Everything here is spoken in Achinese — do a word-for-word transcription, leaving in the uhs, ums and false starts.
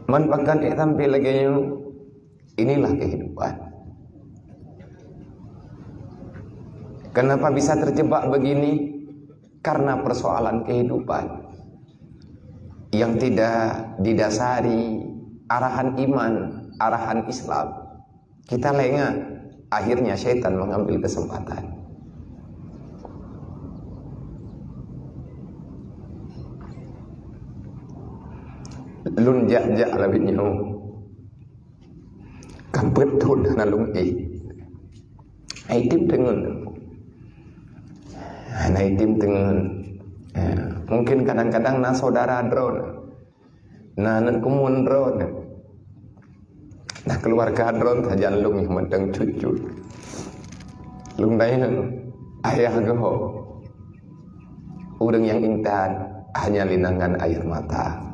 Man pakan ék sampai lagée nyoe, inilah kehidupan. Kenapa bisa terjebak begini? Karena persoalan kehidupan yang tidak didasari arahan iman, arahan Islam. Kita lengah, akhirnya syaitan mengambil kesempatan. Lôn jak-jak lawét nyoe. Ka peuet thon hana lôn éh. Ai tem teungeun. Hana tem teungeun. Eh, mungkin kadang-kadang na saudara droeneuh. Na aneuk keumuen droeneuh. Na keluarga droeneuh sajan lôn nyang mantong cut-cut. Lôn tanyong, ayah gob. Ureuëng nyang intan hanya linangan air mata.